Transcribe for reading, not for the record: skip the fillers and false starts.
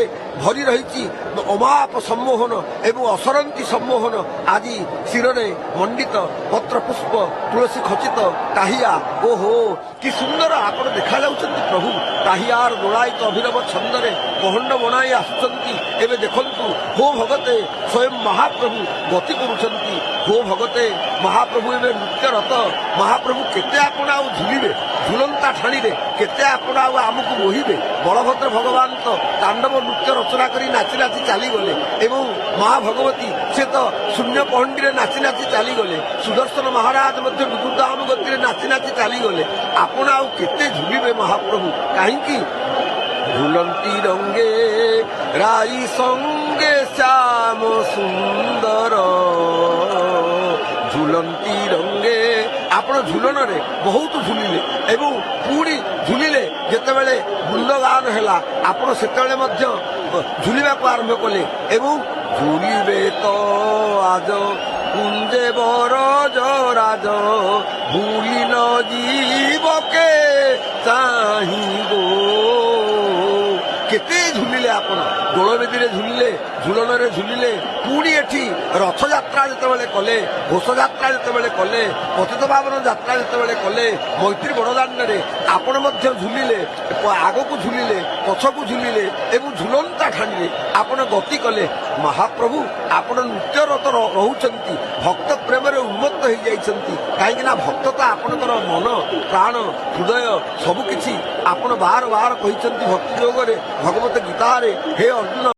ଭିତରେ ଭରି ରହିଛି ଅମାପ ସମ୍ମୋହନ ଏବଂ ଅସରନ୍ତି ସମ୍ମୋହନ। ଆଜି ଶିରରେ ମଣ୍ଡିତ ପତ୍ର ପୁଷ୍ପ ତୁଳସୀ ଖଚିତ ଟାହିଆ, ଓହୋ, କି ସୁନ୍ଦର ଆପଣ ଦେଖାଯାଉଛନ୍ତି ପ୍ରଭୁ। ଟାହିଆର ଦୋଳାୟିତ ଅଭିନବ ଛନ୍ଦରେ ପହଣ୍ଡ ବଣାଇ ଆସୁଛନ୍ତି। ଏବେ ଦେଖନ୍ତୁ ହୋ ଭଗତେ, ସ୍ୱୟଂ ମହାପ୍ରଭୁ ଗତି କରୁଛନ୍ତି। ହୋ ଭଗତେ, ମହାପ୍ରଭୁ ଏବେ ନୃତ୍ୟରତ ମହାପ୍ରଭୁ। କେତେ ଆପଣ ଆଉ ଝୁଲିବେ ଝୁଲନ୍ତା ଠାଣିରେ? କେତେ ଆପଣ ଆଉ ଆମକୁ ମୋହିବେ? ବଳଭଦ୍ର ଭଗବାନ ତ ତାଣ୍ଡବ ନୃତ୍ୟ ରଚନା କରି ନାଚି ନାଚି ଚାଲିଗଲେ ଏବଂ ମା ଭଗବତୀ ସେ ତ ଶୂନ୍ୟ ପହଣ୍ଡିରେ ନାଚି ନାଚି ଚାଲିଗଲେ। ସୁଦର୍ଶନ ମହାରାଜ ମଧ୍ୟ ବିଦ୍ୟୁଦାମ ଗତିରେ ନାଚି ନାଚି ଚାଲିଗଲେ। ଆପଣ ଆଉ କେତେ ଝୁଲିବେ ମହାପ୍ରଭୁ? କାହିଁକି ଝୁଲନ୍ତି ରଙ୍ଗେ ରାଇ ସଙ୍ଗେ ଶ୍ୟାମ ସୁନ୍ଦର ଝୁଲନ୍ତି ରଙ୍ଗେ। ଆପଣ ଝୁଲନରେ ବହୁତ ଝୁଲିଲେ ଏବଂ ପୁଣି ଝୁଲିଲେ। ଯେତେବେଳେ ବୃନ୍ଦଗାନ ହେଲା, ଆପଣ ସେତେବେଳେ ମଧ୍ୟ ଝୁଲିବାକୁ ଆରମ୍ଭ କଲେ ଏବଂ ଝୁଲିବେ ତ ଆଜ କୁଞ୍ଜେ ବରଜ ରାଜ, ଭୁଲି ନ ଯିବକେ ଚାହିଁଗୋ। କେତେ ଝୁଲିଲେ ଆପଣ? ଦୋଳବେଦୀରେ ଝୁଲିଲେ, ଝୁଲଣରେ ଝୁଲିଲେ, ପୁଣି ଏଠି ରଥଯାତ୍ରା ଯେତେବେଳେ କଲେ, ଘୋଷଯାତ୍ରା ଯେତେବେଳେ କଲେ, ପତିତ ପାବନ ଯାତ୍ରା ଯେତେବେଳେ କଲେ, ମୈତ୍ରୀ ବଡ଼ଦାଣ୍ଡରେ ଆପଣ ମଧ୍ୟ ଝୁଲିଲେ। ଆଗକୁ ଝୁଲିଲେ, ପଛକୁ ଝୁଲିଲେ ଏବଂ ଝୁଲନ୍ତା ଠାଣିରେ ଆପଣ ଗତି କଲେ। ମହାପ୍ରଭୁ, ଆପଣ ନୃତ୍ୟରତ ରହୁଛନ୍ତି, ଭକ୍ତ ପ୍ରେମରେ ଉନ୍ମତ୍ତ ହେଇଯାଇଛନ୍ତି। କାହିଁକି ନା ଭକ୍ତ ତ ଆପଣଙ୍କର ମନ, ପ୍ରାଣ, ହୃଦୟ ସବୁ କିଛି। ଆପଣ ବାର ବାର କହିଛନ୍ତି ଭକ୍ତି ଯୋଗରେ, ଭଗବତ ଗୀତାରେ, ହେ ଅର୍ଜୁନ।